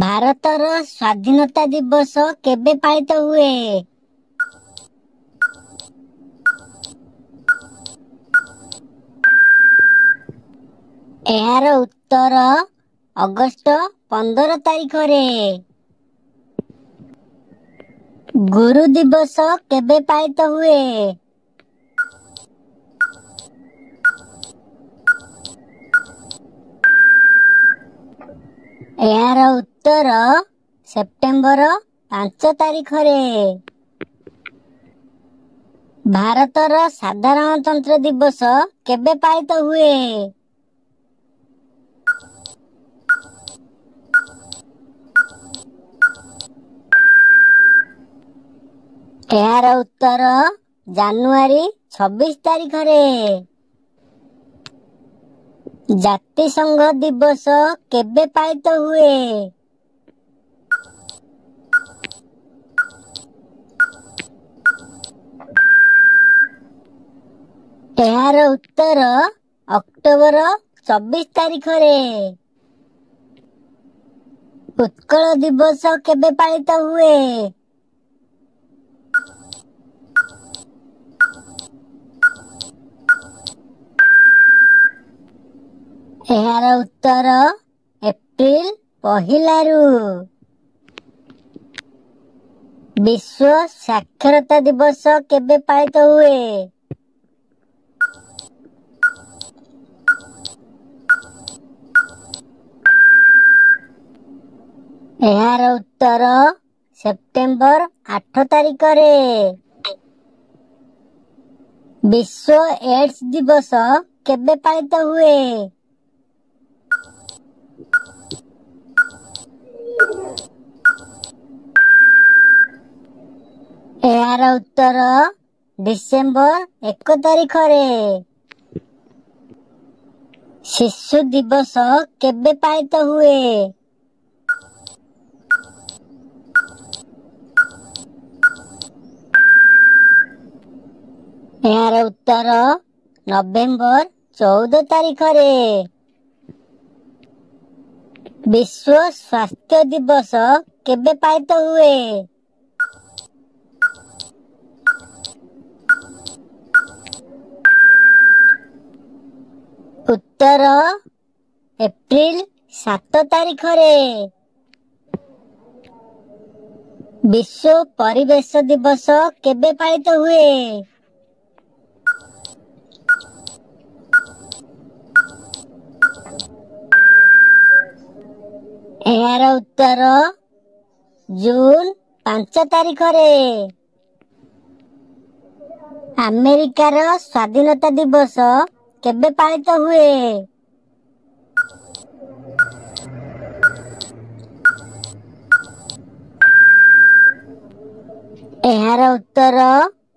ଭାରତର ସ୍ୱାଧୀନତା ଦିବସ କେବେ ପାଳିତ ହୁଏ? ଏହାର ଉତ୍ତର ଅଗଷ୍ଟ 15 ତାରିଖରେ। ଗୁରୁ ଦିବସ କେବେ ପାଳିତ ହୁଏ? ଏହାର ଉତ୍ତର ସେପ୍ଟେମ୍ବର 5 ତାରିଖରେ। ଭାରତର ସାଧାରଣତନ୍ତ୍ର ଦିବସ କେବେ ପାଳିତ ହୁଏ? ଏହାର ଉତ୍ତର ଜାନୁଆରୀ 26 ତାରିଖରେ। ଜାତିସଂଘ ଦିବସ କେବେ ପାଳିତ ହୁଏ? ଏହାର ଉତ୍ତର ଅକ୍ଟୋବର 24 ତାରିଖରେ। ଉତ୍କଳ ଦିବସ କେବେ ପାଳିତ ହୁଏ? ଏହାର ଉତ୍ତର ଏପ୍ରିଲ 1ରୁ। ବିଶ୍ୱ ସାକ୍ଷରତା ଦିବସ କେବେ ପାଳିତ ହୁଏ? ଏହାର ଉତ୍ତର ସେପ୍ଟେମ୍ବର 8 ତାରିଖରେ। ବିଶ୍ୱ ଏଡ୍ସ ଦିବସ କେବେ ପାଳିତ ହୁଏ? ଏହାର ଉତ୍ତର ଡିସେମ୍ବର 1 ତାରିଖରେ। ଶିଶୁ ଦିବସ କେବେ ପାଳିତ ହୁଏ? ଏହାର ଉତ୍ତର ନଭେମ୍ବର 14 ତାରିଖରେ। ବିଶ୍ୱ ସ୍ୱାସ୍ଥ୍ୟ ଦିବସ କେବେ ପାଳିତ ହୁଏ? ଉତ୍ତର ଏପ୍ରିଲ 7 ତାରିଖରେ। ବିଶ୍ୱ ପରିବେଶ ଦିବସ କେବେ ପାଳିତ ହୁଏ? ଏହାର ଉତ୍ତର ଜୁନ 5 ତାରିଖରେ। ଆମେରିକାର ସ୍ୱାଧୀନତା ଦିବସ କେବେ ପାଳିତ ହୁଏ? ଏହାର ଉତ୍ତର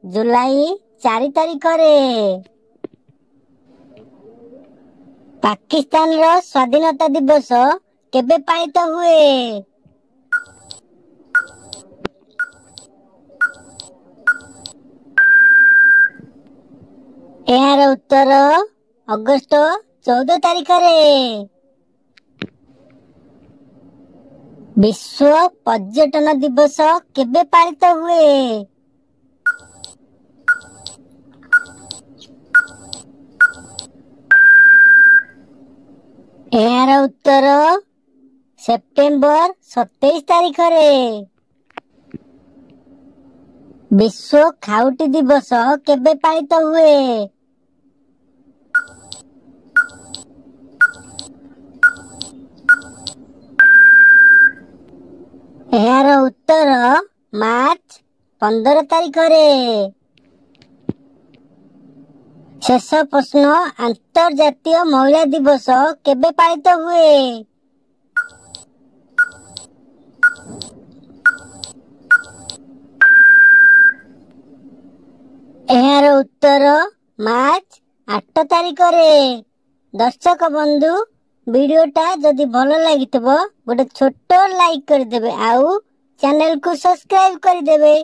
ଜୁଲାଇ 4 ତାରିଖରେ। ପାକିସ୍ତାନର ସ୍ୱାଧୀନତା ଦିବସ କେବେ ପାଳିତ ହୁଏ? ଏହାର ଉତ୍ତର ଅଗଷ୍ଟ 14 ତାରିଖରେ। ବିଶ୍ୱ ପର୍ଯ୍ୟଟନ ଦିବସ କେବେ ପାଳିତ ହୁଏ? ଏହାର ଉତ୍ତର ସେପ୍ଟେମ୍ବର 27 ତାରିଖରେ। ବିଶ୍ୱ ଖାଉଟି ଦିବସ କେବେ ପାଳିତ ହୁଏ? ଏହାର ଉତ୍ତର ମାର୍ଚ୍ଚ 15 ତାରିଖରେ। ଶେଷ ପ୍ରଶ୍ନ, ଆନ୍ତର୍ଜାତୀୟ ମହିଳା ଦିବସ କେବେ ପାଳିତ ହୁଏ? ଏହାର ଉତ୍ତର ମାର୍ଚ୍ଚ 8 ତାରିଖରେ। ଦର୍ଶକ ବନ୍ଧୁ, ଭିଡ଼ିଓଟା ଯଦି ଭଲ ଲାଗିଥିବ ଗୋଟେ ଛୋଟ ଲାଇକ୍ କରିଦେବେ ଆଉ ଚ୍ୟାନେଲକୁ ସବସ୍କ୍ରାଇବ୍ କରିଦେବେ।